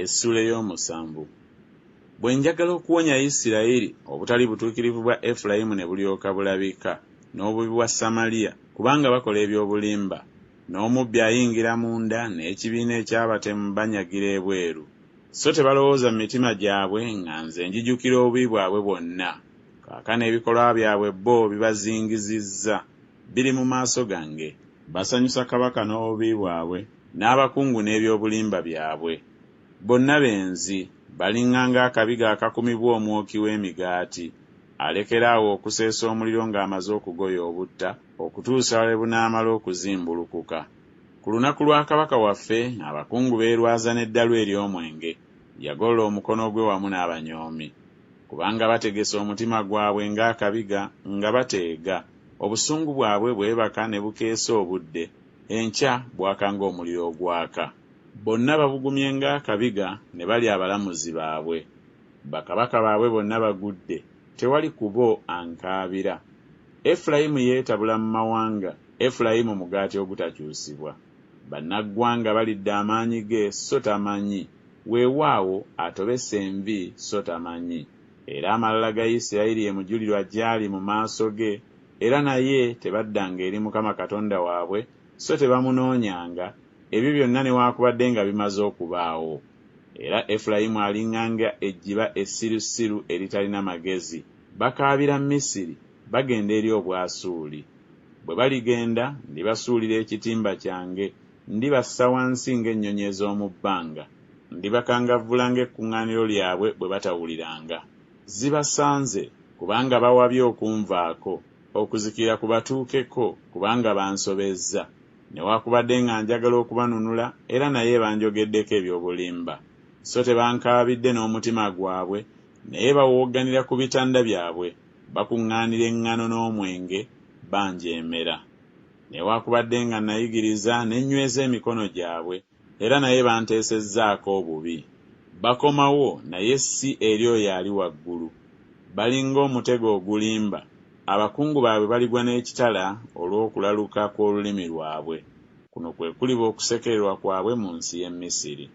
Essuula ey'omusanvu. Bwe njagala okuwonya Isiraeri, obutali butuukirivu bwa Efulayimu ne bulyoka bulabika, n'obubi bwa Samaliya, kubanga bakola eby'obulimba, n'omubbi ayingira munda, n'ekibiina eky'abatemu banyagira ebweru. So tebalowooza mu mitima gyabwe nga nze njijukira obubi bwabwe bwonna. Kaakano ebikolwa byabwe bo bibazingizizza, biri mu maaso gange. Basanyusa kabaka n'obubi bwabwe, n'abakungu n'eby'obulimba byabwe. Bonna benzi, baliŋŋanga akabiga akakumibwa omwoki w'emigaati, alekera awo okuseesa omuliro ng'amaze okugoya obutta, okutuusa lwe bunaamala okuzimbulukuka. Ku lunaku lwa kabaka waffe abakungu beerwaza n'eddalu ery'omwenge, yagolola omukono gwe wamu n'abanyoomi. Kubanga bategese omutima gwabwe ng'akabiga, nga bateega, obusungu bwabwe bwebaka ne bukeesa obudde, enkya bwaka ng'omuliro ogwaka. Bonna babugumye ng'akabiga, ne balya abalamuzi baabwe. Bakabaka baabwe bonna bagudde, tewali ku bo ankaabira. Efulayimu yeetabula mu mawanga, Efulayimu mugaati ogutakyusibwa. Bannaggwanga balidde amaanyi ge so tamanyi, weewaawo, atobese envi so tamanyi. Era amalala ga Isiraeri ye mujulirwa gy'ali mu maaso ge, era naye tebaddanga eri Mukama Katonda waabwe, so tebamunoonyanga, ebyo byonna newakubadde nga bimaze okubaawo. Era Efulayimu aliŋŋanga ejjiba essirusiru eritalina magezi, bakaabira Misiri, bagenda eri Obwasuuli. Bwe baligenda ndibasuulira ekitimba kyange, ndibassa wansi ng'ennyonyi ez'omu bbanga, ndibakangavvula ng'ekkuŋŋaaniro lyabwe bwe batawuliranga. Zibasanze! Kubanga bawabye okunvaako! Okuzikirira kubatuukeko! Kubanga bansobezza! Newakubadde nga njagala okubanunula, era naye banjogeddeko eby'obulimba. So tebankaabidde n'omutima gwabwe, naye bawowogganira ku bitanda byabwe, bakuŋŋaanira eŋŋano n'omwenge, banjeemera. Newakubadde nga nayigiriza ne nnyweza emikono gyabwe, era naye banteesezzaako obubi. Bakomawo, naye si eri oyo ali waggulu. Bali ng'omutego ogulimba, abakungu baabwe baligwa n'ekitala olw'okulaluka kw'olulimi lwabwe. Kuno kwe kuliba okusekererwa kwabwe mu nsi y'e Misiri.